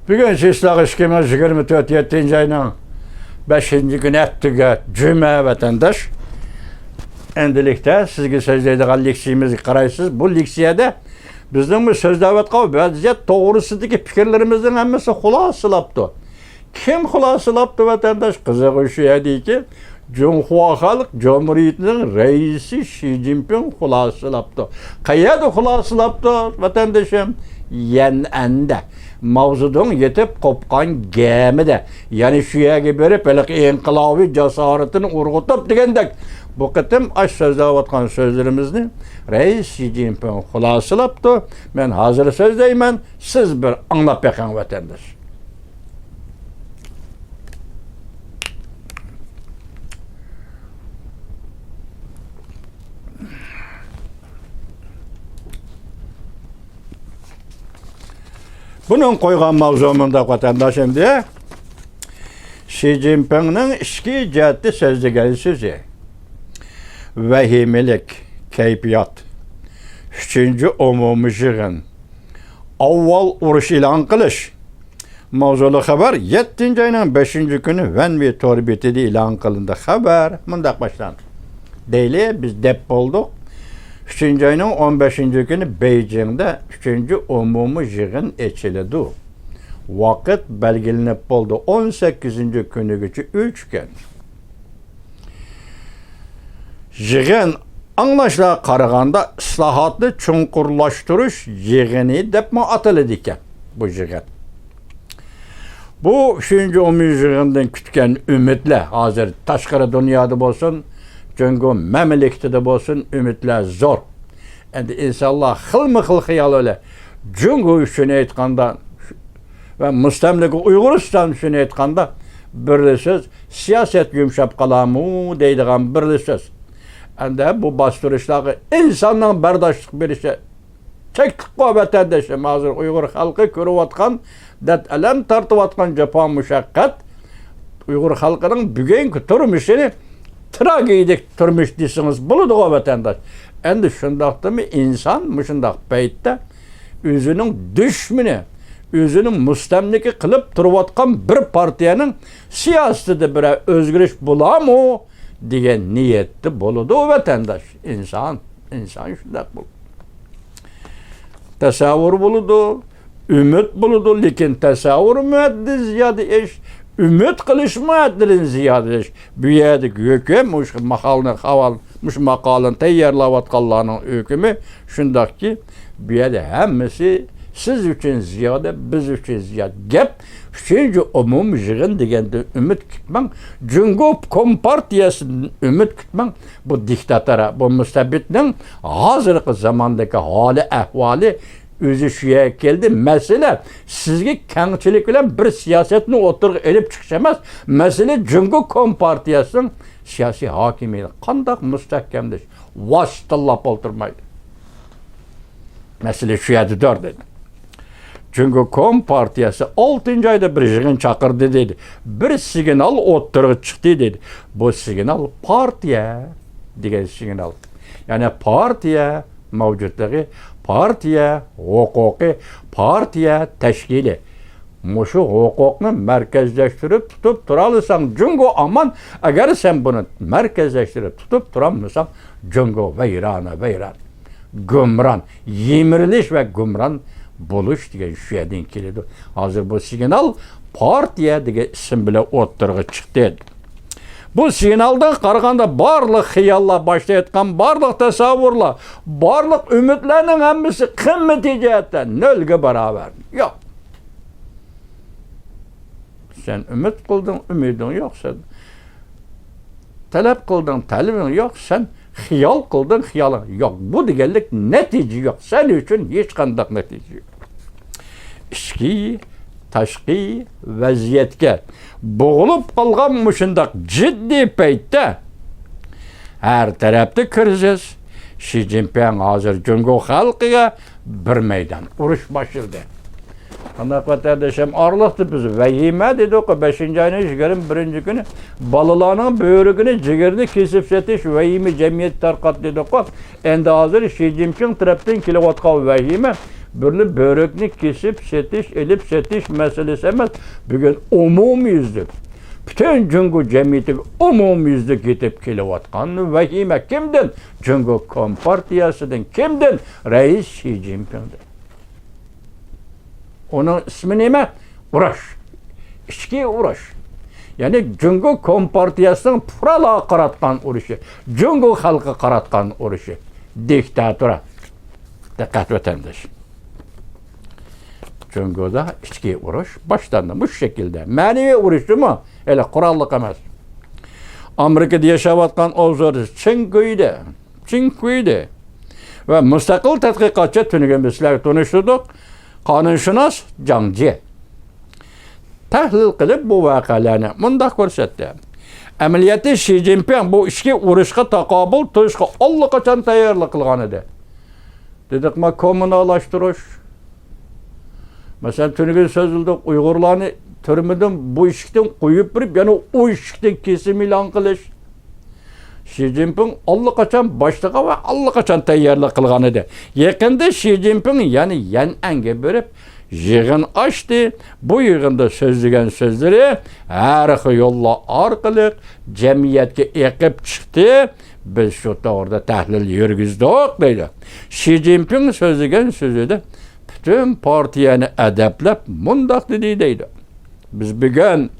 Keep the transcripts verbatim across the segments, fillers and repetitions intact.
بۈگۈن چىسلاغ ئىككى مىڭ يىگىرمە تۆت، يەتتىنچى ئاينىڭ بەشىنچى كۈنى، ئەتىگە جۈمە، ۋەتەنداش. ئەمدىلىكتە سىزگە سۆزلەيدىغان لېكسىيىمىزگە قارايسىز. بۇ لېكسىيەدە بىزنىڭ بۇ سۆزلەۋاتقان ۋەزىيەت توغرىسىدىكى پىكىرلىرىمىزنىڭ ھەممىسى خۇلاسىلاپتۇ. كىم خۇلاسىلاپتۇ، ۋەتەنداش؟ قىزىقى شۇ ئەدىكى، جۇڭخۇا خەلق جۇمھۇرىيىتىنىڭ رەئىسى شى جىنپىڭ خۇلاسىلاپتۇ. قەيەردە خۇلاسىلاپتۇ، ۋەتەندىشىم؟ يەنئەندە. ماۋزېدۇڭ يېتىپ قوپقان گەمىدە. يەنى شۇ يەرگە بېرىپ، ھېلىقى ئىنقىلابىي جاسارىتىنى ئۇرغۇتۇپ دېگەندەك. بۇ قېتىم ئاش سۆزلەۋاتقان سۆزلىرىمىزنى رەئىس شى جىنپىڭ خۇلاسىلاپتۇ. مەن ھازىر سۆزلەيمەن، سىز بىر ئاڭلاپ بېقىڭ، ۋەتەنداش. بۇنىڭ قويغان ماۋزۇ مۇنداق، ۋەتەنداش، ئەمدى شى جىنپىڭنىڭ ئىچكى جەھەتتە سۆزلىگەن سۆزى. ۋەھىمىلىك كەيپىيات. ئۈچىنچى ئومۇمىي يىغىن. ئاۋۋال ئۇرۇش ئېلان قىلىش. ماۋزۇلۇق خەۋەر يەتتىنچى ئاينىڭ بەشىنچى كۈنى ۋەنۋې تور بېتىدە ئېلان قىلىندى. خەۋەر مۇنداق باشلاندى. دەيلى، بىز دەپ بولدۇق. ئۈچىنچى ئاينىڭ ئون بەشىنچى كۈنى بېيجىڭدا ئۈچىنچى ئومۇمىي يىغىن ئېچىلىدۇ. ۋاقىت بەلگىلىنىپ بولدى. ئون سەككىزىنچى كۈنىگىچە ئۈچ كۈن. يىغىن، ئاڭلاشلارغا قارىغاندا، ئىسلاھاتنى چوڭقۇرلاشتۇرۇش يىغىنى دەپمۇ ئاتىلىدىكەن بۇ يىغىن. بۇ ئۈچىنچى ئومۇمىي يىغىندىن كۈتكەن ئۈمىدلەر، ھازىر تاشقىرى دۇنيادا بولسۇن، جۇڭگو مەملىكىتىدە بولسۇن، ئۈمىدلەر زور. ئەمدى ئىنسانلار خىلمۇ خىل خىيال بىلەن، جۇڭگو ئۈچۈن ئېيتقاندا ۋە مۇستەملىكە ئۇيغۇرىستان ئۈچۈن ئېيتقاندا، بىرلا سۆز، سىياسەت يۇمشاپ قالارمۇ دەيدىغان بىرلا سۆز. ئەمدى بۇ باستۇرۇشلارغا ئىنساننىڭ بەرداشلىق بېرىشى چەكلىكقۇ، ۋەتەندىشىم. ھازىر ئۇيغۇر خەلقى كۆرۈۋاتقان دەرد-ئەلەم، تارتىۋاتقان جاپا-مۇشەققەت، ئۇيغۇر خەلقىنىڭ بۈگۈنكى تۇرمۇشىنى تراگېدىيىلىك تۇرمۇش دېسىڭىز بولىدىغۇ، ۋەتەنداش. ئەمدى شۇنداقتىمۇ ئىنسان مۇشۇنداق پەيتتە ئۆزىنىڭ دۈشمىنى، ئۆزىنىڭ مۇستەملىكە قىلىپ تۇرۇۋاتقان بىر پارتىيەنىڭ سىياسىتىدە بىرەر ئۆزگىرىش بولارمۇ دېگەن نىيەتتە بولىدۇ، ۋەتەنداش. ئىنسان، ئىنسان شۇنداق بولىدۇ. تەسەۋۋۇر بولىدۇ، ئۈمىد بولىدۇ، لېكىن تەسەۋۋۇرمۇ ھەددىدىن زىيادە ئىش، ئۈمىد قىلىشمۇ ھەددىدىن زىيادە ئىش. بۇ يەردىكى ھۆكۈم، مۇشۇ ماقالىنى، مۇشۇ ماقالىنى تەييارلاۋاتقانلارنىڭ ھۆكمى شۇنداقكى، بۇ يەردە ھەممىسى سىز ئۈچۈن زىيادە، بىز ئۈچۈن زىيادە. گەپ ئۈچىنچى ئومۇمىي يىغىن دېگەندىن ئۈمىد كۈتمەڭ، جۇڭگو كومپارتىيەسىدىن ئۈمىد كۈتمەڭ. بۇ دىكتاتور، بۇ مۇستەبىتنىڭ ھازىرقى زاماندىكى ھالى ئەھۋالى، ئۆزى شۇ يەرگە كەلدى. مەسىلە سىزگە كەڭچىلىك بىلەن بىر سىياسەتنى ئوتتۇرىغا ئېلىپ چىقىش ئەمەس. مەسىلە جۇڭگو كومپارتىيەسىنىڭ سىياسىي ھاكىمىيىتىنى قانداق مۇستەھكەملەش، ۋاسىتىللاپ ئولتۇرمايدۇ. مەسىلە شۇ يەردىدۇر، دېدى. جۇڭگو كومپارتىيەسى ئالتىنچى ئايدا بىر يىغىن چاقىردى، دېدى. بىر سىگنال ئوتتۇرىغا چىقتى، دېدى. بۇ سىگنال پارتىيە دېگەن سىگنال. يەنى پارتىيە مەۋجۇتلۇقى، پارتىيە ھوقۇقى، پارتىيە تەشكىلى. مۇشۇ ھوقۇقنى مەركەزلەشتۈرۈپ تۇتۇپ تۇرالىساڭ، جۇڭگو ئامان. ئەگەر سەن بۇنى مەركەزلەشتۈرۈپ تۇتۇپ تۇرالمىساڭ، جۇڭگو ۋەيرانە، ۋەيران. گۇمران، يىمىرىلىش ۋە گۇمران بولۇش دېگەن شۇ يەردىن كېلىدۇ. ھازىر بۇ سىگنال پارتىيە دېگەن ئىسىم بىلەن ئوتتۇرىغا چىقتى. بۇ سىگنالدىن قارىغاندا، بارلىق خىياللار، باشتا ئېيتقان بارلىق تەسەۋۋۇرلار، بارلىق ئۈمىدلەرنىڭ ھەممىسى قىممىتى جەھەتتە نۆلگە باراۋەر. ياق. سەن ئۈمىد قىلدىڭ، ئۈمىدىڭ يوق. سەن تەلەپ قىلدىڭ، تەلىپىڭ يوق. سەن خىيال قىلدىڭ، خىيالىڭ يوق. بۇ دېگەنلىك نەتىجە يوق. سەن ئۈچۈن ھېچقانداق نەتىجە يوق. ئىچكى، تاشقى ۋەزىيەتكە بوغۇلۇپ قالغان مۇشۇنداق جىددىي پەيتتە، ھەر تەرەپتە كىرىزىس. شى جىنپىڭ ھازىر جۇڭگو خەلقىگە بىر مەيدان ئۇرۇش باشلىدى. قانداق ۋەتەندىشىم، ئارىلىقتا بىز ۋەھىمە دېدۇق، بەشىنچى ئاينىڭ يىگىرمە بىرىنچى كۈنى بالىلارنىڭ بۆرىكىنى، جىگىرىنى كېسىپ سېتىش ۋەھىمە جەمئىيەتتە تارقاتتى دېدۇققۇ. ئەمدى ھازىر شى جىنپىڭ تەرەپتىن كېلىۋاتقان ۋەھىمە بىرلا بۆرەكنى كېسىپ سېتىش، ئېلىپ سېتىش مەسىلىسى ئەمەس. بۈگۈن ئومۇميۈزلۈك، پۈتۈن جۇڭگو جەمئىيىتىگە ئومۇميۈزلۈك يېتىپ كېلىۋاتقان ۋەھىمە كىمدىن؟ جۇڭگو كومپارتىيەسىدىن. كىمدىن؟ رەئىس شى جىنپىڭدىن. ئۇنىڭ ئىسمى نېمە؟ ئۇرۇش. ئىچكى ئۇرۇش. يەنى جۇڭگو كومپارتىيەسىنىڭ پۇقرالارغا قاراتقان ئۇرۇشى، جۇڭگو خەلقىگە قاراتقان ئۇرۇشى. دىكتاتۇرا. دىققەت، ۋەتەنداش. جۇڭگودا ئىچكى ئۇرۇش باشلاندى. مۇشۇ شەكىلدە. مەنىۋى ئۇرۇشمۇ ھېلى قوراللىق ئەمەس. ئامېرىكىدا ياشاۋاتقان ئوبزور چىن گۇيدى، چىن گۇيدى ۋە مۇستەقىل تەتقىقاتچى تۈنۈگۈن بىز سىلەرگە تونۇشتۇردۇق. قانۇنشۇناس جاڭ جى تەھلىل قىلىپ، بۇ ۋەقەلەرنى مۇنداق كۆرسەتتى. ئەمەلىيەتتە شى جىنپىڭ بۇ ئىچكى ئۇرۇشقا تاقابىل تۇرۇشقا ئاللىقاچان تەييارلىق قىلغان ئىدى. دېدۇقما، كوممۇنالاشتۇرۇش. مەسىلەن، تۈنۈگۈن سۆزلىدۇق، ئۇيغۇرلارنى تۈرمىدىن بۇ ئىشىكتىن قويۇپ بېرىپ، يەنە ئۇ ئىشىكتىن كېسىم ئېلان قىلىش. شى جىنپىڭ ئاللىقاچان باشلىغان ۋە ئاللىقاچان تەييارلىق قىلغان ئىدى. يېقىندا شى جىنپىڭ يەنە يەنئەنگە بېرىپ يىغىن ئاچتى. بۇ يىغىندا سۆزلىگەن سۆزلىرى ھەر خىل يوللار ئارقىلىق جەمئىيەتكە ئېقىپ چىقتى. بىز شۇ توغرىدا تەھلىل يۈرگۈزدۇق، دەيدۇ. شى جىنپىڭ سۆزلىگەن سۆزىدە پۈتۈن پارتىيەنى ئەدەپلەپ مۇنداق دېدى، دەيدۇ. بىز بۈگۈن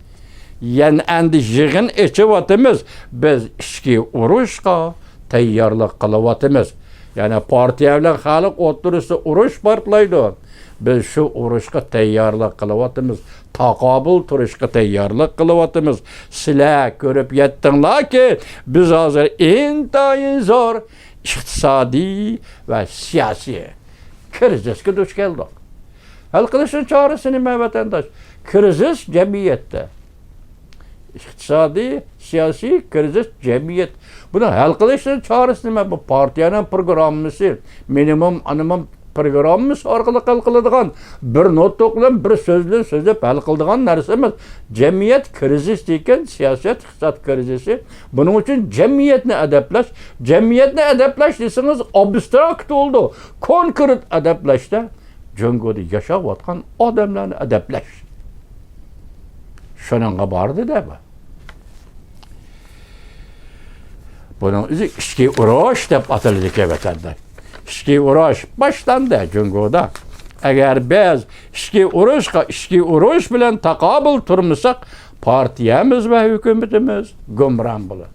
يەنئەندە يىغىن ئېچىۋاتىمىز. بىز ئىچكى ئۇرۇشقا تەييارلىق قىلىۋاتىمىز. يەنى پارتىيە بىلەن خەلق ئوتتۇرىسىدا ئۇرۇش پارتلايدۇ. بىز شۇ ئۇرۇشقا تەييارلىق قىلىۋاتىمىز. تاقابىل تۇرۇشقا تەييارلىق قىلىۋاتىمىز. سىلەر كۆرۈپ يەتتىڭلاركى، بىز ھازىر ئىنتايىن زور ئىقتىسادىي ۋە سىياسىي كىرىزىسكە دۇچ كەلدۇق. ھەل قىلىشنىڭ چارىسى نېمە، ۋەتەنداش؟ كىرىزىس جەمئىيەتتە. ئىقتىسادىي، سىياسىي كىرىزىس جەمئىيەت. بۇنى ھەل قىلىشنىڭ چارىسى نېمە؟ بۇ پارتىيەنىڭ پروگراممىسى، مىنىمۇم، ئانىمۇم پروگراممىسى ئارقىلىق ھەل قىلىدىغان، بىر نۇتۇق بىلەن، بىر سۆز بىلەن سۆزلەپ ھەل قىلىدىغان نەرسە ئەمەس. جەمئىيەت كىرىزىس دېگەن سىياسەت، ئىقتىساد كىرىزىسى. بۇنىڭ ئۈچۈن جەمئىيەتنى ئەدەپلەش، جەمئىيەتنى ئەدەپلەش دېسىڭىز ئابستراكت بولىدۇ. كونكرېت ئەدەپلەشتە جۇڭگودا ياشاۋاتقان ئادەملەرنى ئەدەپلەش. شۇنىڭغا باردى-دە بۇ. بۇنىڭ ئۆزى ئىچكى ئۇرۇش دەپ ئاتىلىدىكەن، ۋەتەنداش. ئىچكى ئۇرۇش باشلاندى جۇڭگودا. ئەگەر بىز ئىچكى ئۇرۇشقا ئىچكى ئۇرۇش بىلەن تاقابىل تۇرمىساق، پارتىيەمىز ۋە ھۆكۈمىتىمىز گۇمران بولىدۇ.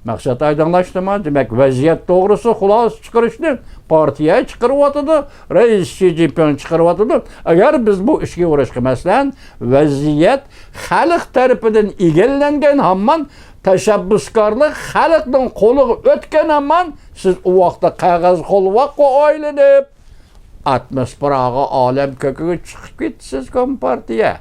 مەقسەت ئايدىڭلاشتىمۇ؟ دېمەك، ۋەزىيەت توغرىسىدا خۇلاسە چىقىرىشنى پارتىيە چىقىرىۋاتىدۇ، رەئىس شى جىنپىڭ چىقىرىۋاتىدۇ. ئەگەر بىز بۇ ئىچكى ئۇرۇشقا، مەسىلەن، ۋەزىيەت خەلق تەرىپىدىن ئىگىلەنگەن ھامان، تەشەببۇسكارلىق خەلقنىڭ قولىغا ئۆتكەن ھامان، سىز ئۇ ۋاقىتتا قەغەز قولۋاققا ئايلىنىپ، ئاتموسفېراغا، ئالەم كۆكىگە چىقىپ كېتىسىز، كومپارتىيە.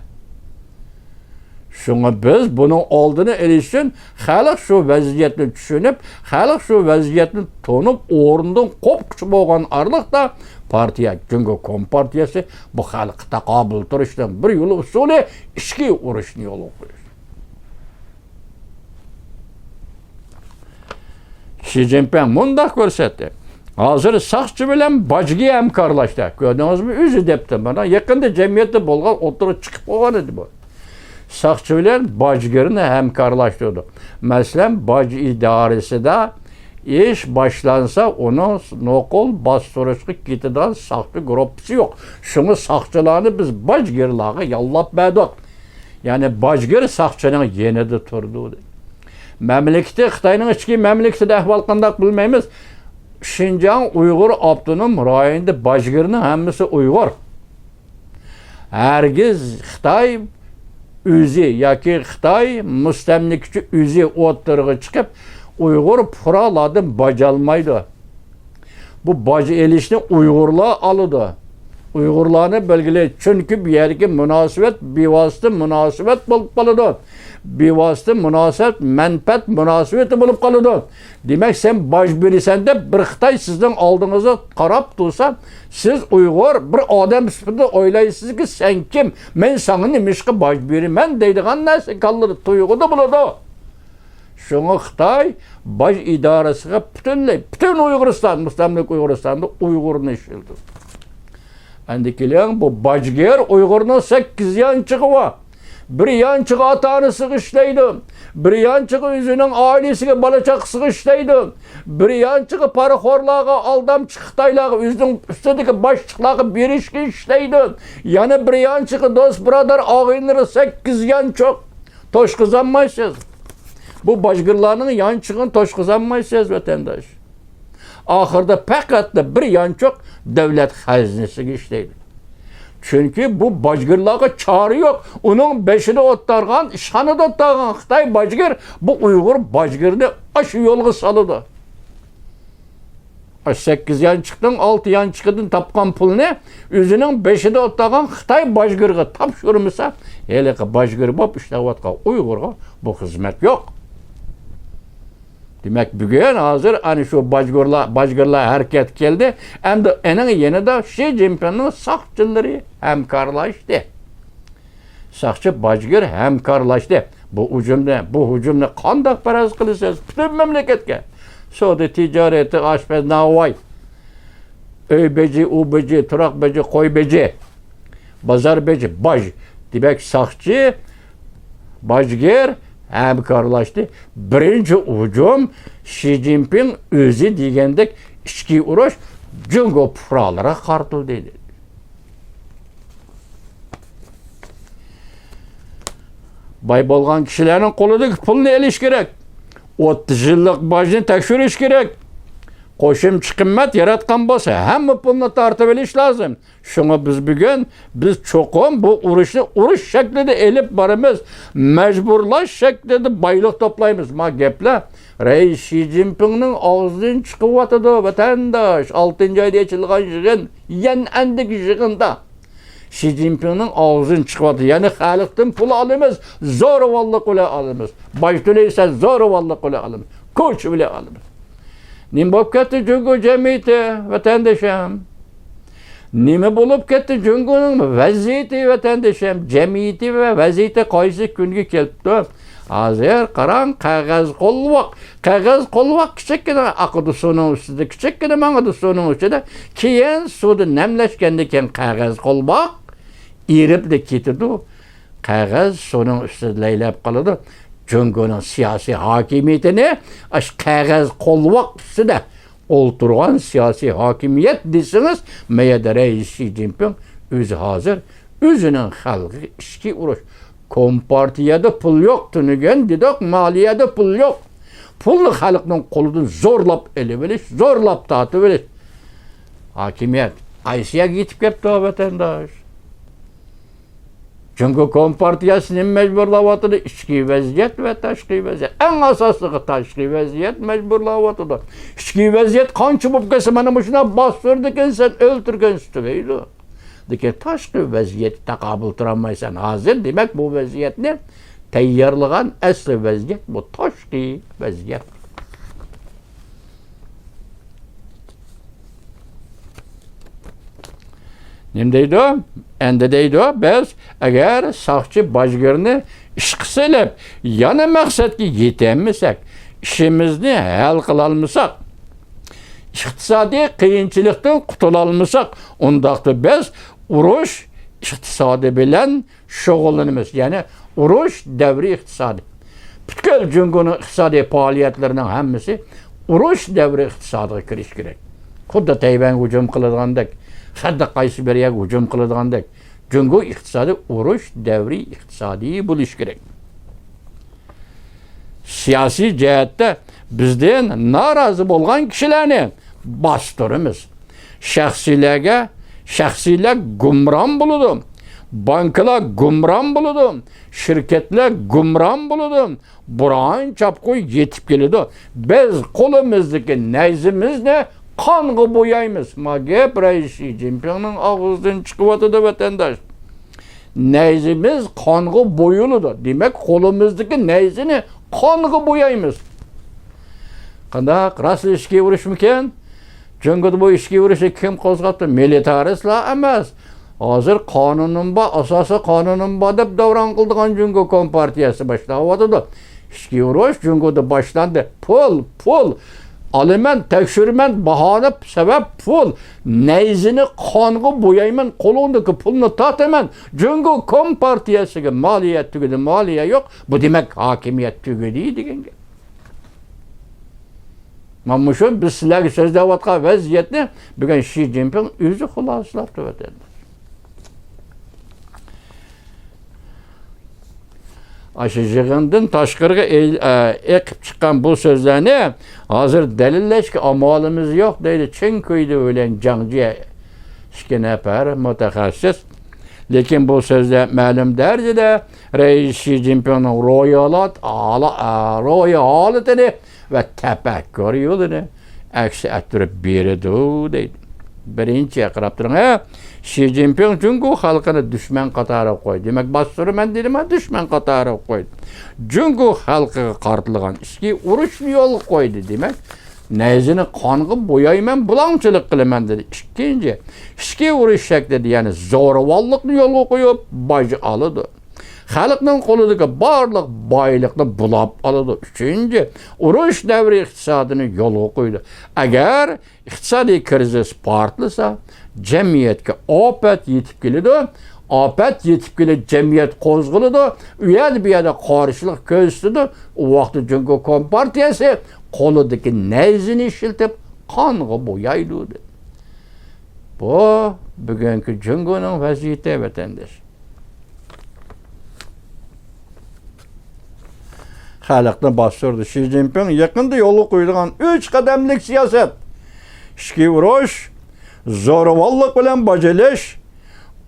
شۇڭا بىز بۇنىڭ ئالدىنى ئېلىش ئۈچۈن، خەلق شۇ ۋەزىيەتنى چۈشىنىپ، خەلق شۇ ۋەزىيەتنى تونۇپ، ئورنىدىن قوپقۇچى بولغان ئارىلىقتا، پارتىيە، جۇڭگو كومپارتىيەسى بۇ خەلققە تاقابىل تۇرۇشنىڭ بىر يولى، ئۇسۇلى ئىچكى ئۇرۇشنى يولغا قويۇش. شى جىنپىڭ مۇنداق كۆرسەتتى. ھازىر ساقچى بىلەن باجگى ھەمكارلاشتى. كۆردىڭىزمۇ؟ ئۆزى دەپتۇ. مانا يېقىندا جەمئىيەتتە بولغان، ئوتتۇرىغا چىقىپ قالغان ئىدى بۇ. ساقچى بىلەن باجگىرنى ھەمكارلاشتۇردۇق. مەسىلەن، باج ئىدارىسىدا ئىش باشلانسا، ئۇنىڭ نوقۇل باستۇرۇشقا كېتىدىغان ساقچى گۇرۇپپىسى يوق. شۇڭا ساقچىلارنى بىز باجگىرلارغا ياللاپ بەردۇق. يەنى باجگىر ساقچىنىڭ يېنىدا تۇرىدۇ. مەملىكىتى، خىتاينىڭ ئىچكى مەملىكىتىدە ئەھۋال قانداق بىلمەيمىز. شىنجاڭ ئۇيغۇر ئاپتونوم رايونىدا باجگىرنىڭ ھەممىسى ئۇيغۇر. ھەرگىز خىتاي ئۆزى ياكى خىتاي مۇستەملىكىچى ئۆزى ئوتتۇرىغا چىقىپ، ئۇيغۇر پۇقرالاردىن باج ئالمايدۇ. بۇ باج ئېلىشنى ئۇيغۇرلار ئالىدۇ. ئۇيغۇرلارنى بەلگىلەيدۇ. چۈنكى بۇ يەردىكى مۇناسىۋەت بىۋاسىتە مۇناسىۋەت بولۇپ قالىدۇ. بىۋاسىتە مۇناسىۋەت مەنپەئەت مۇناسىۋىتى بولۇپ قالىدۇ. دېمەك، سەن باج بېرىسەن دەپ بىر خىتاي سىزنىڭ ئالدىڭىزغا قاراپ تۇرسا، سىز ئۇيغۇر بىر ئادەم سۈپىتىدە ئويلايسىزكى، سەن كىم؟ مەن ساڭا نېمىشقا باج بېرىمەن دەيدىغان نەرسە كاللىدا، تۇيغۇدا بولىدۇ. شۇڭا خىتاي باج ئىدارىسىغا پۈتۈنلەي، پۈتۈن ئۇيغۇرىستان، مۇستەملىكە ئۇيغۇرىستاندا ئۇيغۇرنى ئىشلىتىدۇ. ئەندى كېلىڭ، بۇ باجگىر ئۇيغۇرنىڭ سەككىز يانچۇقى بار. بىر يانچۇقى ئاتا-ئانىسىغا ئىشلەيدۇ. بىر يانچۇقى ئۆزىنىڭ ئائىلىسىگە، بالا-چاقىسىغا ئىشلەيدۇ. بىر يانچۇقى پارىخورلارغا، ئالدامچى خىتايلارغا، ئۆزىنىڭ ئۈستىدىكى باشلىقلارغا بېرىشكە ئىشلەيدۇ. يەنە بىر يانچۇقى دوست-بۇرادەر، ئاغىنىلىرى، سەككىز يانچۇق. توشقۇزالمايسىز. بۇ باجگىرلارنىڭ يانچۇقىنى توشقۇزالمايسىز، ۋەتەنداش. ئاخىرىدا پەقەتلا بىر يانچۇق دۆلەت خەزىنىسىگە ئىشلەيدۇ. چۈنكى بۇ باجگىرلارغا چارە يوق. ئۇنىڭ بېشىدا ئولتۇرغان، ئىشخانىدا ئولتۇرغان خىتاي باجگىر بۇ ئۇيغۇر باجگىرىنى ئاشۇ يولغا سالىدۇ. سەككىز يانچۇقنىڭ ئالتە يانچۇقىدىن تاپقان پۇلنى ئۆزىنىڭ بېشىدا ئولتۇرغان خىتاي باجگىرىغا تاپشۇرمىسا، ھېلىقى باجگىر بولۇپ ئىشلەۋاتقان ئۇيغۇرغا بۇ خىزمەت يوق. دېمەك، بۈگۈن ھازىر ئەنە شۇ باجگىرلار، باجگىرلار ھەرىكەتكە كەلدى. ئەمدى ئېنىڭ يېنىدا شى جىنپىڭنىڭ ساقچىلىرى ھەمكارلاشتى. ساقچى باجگىر ھەمكارلاشتى. بۇ ھۇجۇمنى، بۇ ھۇجۇمنى قانداق پەرەز قىلىسىز؟ پۈتۈن مەملىكەتكە. سودا تىجارىتى، ئاشپەز، ناۋاي، ئۆي بېجى، ئۇ بېجى، تۇراق بېجى، قوي بېجى، بازار بېجى، باج. دېمەك، ساقچى باجگىر ھەمكارلاشتى. بىرىنچى ھۇجۇم شى جىنپىڭ ئۆزى دېگەندەك ئىچكى ئۇرۇش جۇڭگو پۇقرالىرىغا قارىتىلدى. باي بولغان كىشىلەرنىڭ قولىدىكى پۇلنى ئېلىش كېرەك. ئوتتۇز يىللىق باجنى تەكشۈرۈش كېرەك. قوشۇمچە قىممەت ياراتقان بولسا، ھەممە پۇلنى تارتىۋېلىش لازىم. شۇڭا بىز بۈگۈن، بىز چوقۇم بۇ ئۇرۇشنى ئۇرۇش شەكلىدە ئېلىپ بارىمىز. مەجبۇرلاش شەكلىدە بايلىق توپلايمىز. ما گەپلەر رەئىس شى جىنپىڭنىڭ ئاغزىدىن چىقىۋاتىدۇ، ۋەتەنداش. ئالتىنچى ئايدا ئېچىلغان يىغىن، يەنئەندىكى يىغىندا شى جىنپىڭنىڭ ئاغزىدىن چىقىۋاتىدۇ. يەنى خەلقتىن پۇل ئالىمىز، زورىۋانلىق بىلەن ئالىمىز. باج تۆلەيسەن، زورىۋانلىق بىلەن ئالىمىز. كوچا بىلەن ئالىمىز. نېمە بولۇپ كەتتى جۇڭگو جەمئىيىتى، ۋەتەندىشىم؟ نېمە بولۇپ كەتتى جۇڭگونىڭ ۋەزىيىتى، ۋەتەندىشىم؟ جەمئىيىتى ۋە ۋەزىيىتى قايسى كۈنگە كېلىپتۇ؟ ھازىر قاراڭ، قەغەز قولۋاق. قەغەز قولۋاق كىچىككىنە ئاقىدۇ سۇنىڭ ئۈستىدە، كىچىككىنە ماڭىدۇ سۇنىڭ ئۈستىدە. كېيىن سۇدا نەملەشكەندىن كېيىن قەغەز قولۋاق ئېرىپلا كېتىدۇ. قەغەز سۇنىڭ ئۈستىدە لەيلەپ قالىدۇ. جۇڭگونىڭ سىياسىي ھاكىمىيىتىنى ئاشۇ قەغەز قولۋاق ئۈستىدە ئولتۇرغان سىياسىي ھاكىمىيەت دېسىڭىز، مەيەدە رەئىس شى جىنپىڭ ئۆزى ھازىر ئۆزىنىڭ خەلقىگە ئىچكى ئۇرۇش، كومپارتىيەدە پۇل يوق، تۈنۈگۈن دېدۇق، مالىيەدە پۇل يوق. پۇلنى خەلقنىڭ قولىدىن زورلاپ ئېلىۋېلىش، زورلاپ تارتىۋېلىش. ھاكىمىيەت قايسى يەرگە يېتىپ كەپتۇ، ۋەتەنداش؟ جۇڭگو كومپارتىيەسى نېمە مەجبۇرلاۋاتىدۇ؟ ئىچكى ۋەزىيەت ۋە تاشقى ۋەزىيەت. ئەڭ ئاساسلىقى تاشقى ۋەزىيەت مەجبۇرلاۋاتىدۇ. ئىچكى ۋەزىيەت قانچە بولۇپ كەتسە، مانا مۇشۇنداق باستۇرىدىكەنسەن، ئۆلتۈرگەنسەن دەيدۇ. لېكىن تاشقى ۋەزىيەتكە تاقابىل تۇرالمايسەن. ھازىر، دېمەك، بۇ ۋەزىيەتنى تەييارلىغان ئەسلى ۋەزىيەت بۇ تاشقى ۋەزىيەت. نېمە دەيدۇ؟ ئەندى دەيدۇ، بىز ئەگەر ساقچى باجگىرنى ئىشقا سېلىپ، يەنە مەقسەتكە يېتەلمىسەك، ئىشىمىزنى ھەل قىلالمىساق، ئىقتىسادىي قىيىنچىلىقتىن قۇتۇلالمىساق، ئۇنداقتا بىز ئۇرۇش ئىقتىسادى بىلەن شۇغۇللىنىمىز. يەنى ئۇرۇش دەۋرى ئىقتىسادى. پۈتكۈل جۇڭگونىڭ ئىقتىسادىي پائالىيەتلىرىنىڭ ھەممىسى ئۇرۇش دەۋرى ئىقتىسادىغا كىرىش كېرەك. خۇددى تەيۋەنگە ھۇجۇم قىلىدىغاندەك، خەتتە قايسى بىر يەرگە ھۇجۇم قىلىدىغاندەك، جۇڭگو ئىقتىسادى ئۇرۇش دەۋرى ئىقتىسادى بولۇشى كېرەك. سىياسىي جەھەتتە بىزدىن نارازى بولغان كىشىلەرنى باستۇرىمىز. شەخسىيلەرگە، شەخسىيلەر گۇمران بولىدۇ. بانكىلار گۇمران بولىدۇ. شىركەتلەر گۇمران بولىدۇ. بوران-چاپقۇن يېتىپ كېلىدۇ. بىز قولىمىزدىكى نەيزىمىزنى قانغا بويايمىز. ما گەپ رەئىس شى جىنپىڭنىڭ ئاغزىدىن چىقىۋاتىدۇ، ۋەتەنداش. نەيزىمىز قانغا بويىلىدۇ. دېمەك، قولىمىزدىكى نەيزىنى قانغا بويايمىز. قانداق؟ راستلا ئىچكى ئۇرۇشمىكىن؟ جۇڭگودا بۇ ئىچكى ئۇرۇشنى كىم قوزغاپتۇ؟ مىلىتارىستلار ئەمەس. ھازىر قانۇنۇم بار، ئاساسىي قانۇنۇم بار دەپ داۋراڭ قىلىدىغان جۇڭگو كومپارتىيەسى باشلاۋاتىدۇ. ئىچكى ئۇرۇش جۇڭگودا باشلاندى. پۇل، پۇل. ئالىمەن، تەكشۈرىمەن، باھانى، سەۋەب، پۇل، نەيزىنى قانغا بويايمەن، قولۇڭدىكى پۇلنى تارتىمەن، جۇڭگو كومپارتىيەسىگە مالىيە تۈگىدى، مالىيە يوق، بۇ دېمەك ھاكىمىيەت تۈگىدى دېگەن گەپ. مانا مۇشۇ بىز سىلەرگە سۆزلەۋاتقان ۋەزىيەتنى بۈگۈن شى جىنپىڭ ئۆزى خۇلاسىلاپتۇ، ۋەتەنداش. ئاشۇ يىغىندىن تاشقىرىغا ئېل-، ئە، ئېقىپ چىققان بۇ سۆزلەرنى ھازىر دەلىللەشكە ئامالىمىز يوق، دەيدۇ چېن كۈيدۇ بىلەن جاڭ جيې، ئىككى نەپەر مۇتەخەسسىس. لېكىن بۇ سۆزلەر مەلۇم دەرىجىدە رەئىس شى جىنپىڭنىڭ روھىي ھالات-، ھالا-، ئە، روھىي ھالىتىنى ۋە تەپەككۇر يولىنى ئەكس ئەتتۈرۈپ بېرىدۇ، دەيدۇ. بىرىنچى، قاراپ تۇرۇڭ، ھە، شى جىنپىڭ جۇڭگو خەلقىنى دۈشمەن قاتارىغا قويدى. دېمەك، باستۇرىمەن دېدىما، دۈشمەن قاتارىغا قويدى. جۇڭگو خەلقىگە قارىتىلغان ئىچكى ئۇرۇشنى يولغا قويدى. دېمەك، نەيزىنى قانغا بويايمەن، بۇلاڭچىلىق قىلىمەن، دېدى. ئىككىنچى، ئىچكى ئۇرۇش شەكلىدە، يەنى زورىۋاللىقنى يولغا قويۇپ، باج ئالىدۇ. خەلقنىڭ قولىدىكى بارلىق بايلىقنى بۇلاپ ئالىدۇ. ئۈچىنچى، ئۇرۇش دەۋرى ئىقتىسادىنى يولغا قويىدۇ. ئەگەر ئىقتىسادىي كىرىزىس پارتلىسا، جەمئىيەتكە ئاپەت يېتىپ كېلىدۇ. ئاپەت يېتىپ كېلىپ، جەمئىيەت قوزغىلىدۇ. ئۇ يەردە، بۇ يەردە قارشىلىق كۆرسىتىدۇ. ئۇ ۋاقىتتا جۇڭگو كومپارتىيەسى قولىدىكى نەيزىنى ئىشلىتىپ، قانغا بويايدۇ، دېدى. بۇ بۈگۈنكى جۇڭگونىڭ ۋەزىيىتى، ۋەتەنداش. خەلقنى باستۇردى. شى جىنپىڭ يېقىندا يولغا قويىدىغان ئۈچ قەدەملىك سىياسەت، ئىچكى ئۇرۇش، زورىۋاللىق بىلەن باج ئېلىش،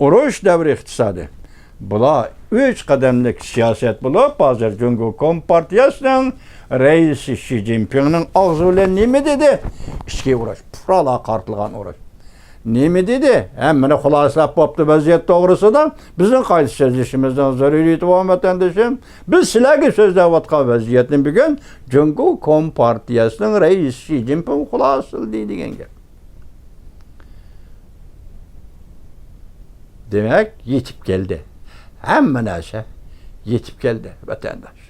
ئۇرۇش دەۋرى ئىقتىسادى. بۇلار ئۈچ قەدەملىك سىياسەت بولۇپ، ھازىر جۇڭگو كومپارتىيەسىنىڭ رەئىسى شى جىنپىڭنىڭ ئاغزى بىلەن نېمە دېدى؟ ئىچكى ئۇرۇش، پۇقرالارغا قارىتىلغان ئۇرۇش. نېمە دېدى؟ ھەممىنى خۇلاسىلاپ بوپتۇ ۋەزىيەت توغرىسىدا. بىزنىڭ قايتا سۆزلىشىمىزنىڭ زۆرۈرىيىتى بارمۇ، ۋەتەندىشىم؟ بىز سىلەرگە سۆزلەۋاتقان ۋەزىيەتنى بۈگۈن جۇڭگو كومپارتىيەسىنىڭ رەئىسى شى جىنپىڭ خۇلاسىلىدى دېگەن گەپ. دېمەك، يېتىپ كەلدى. ھەممە نەرسە يېتىپ كەلدى، ۋەتەنداش.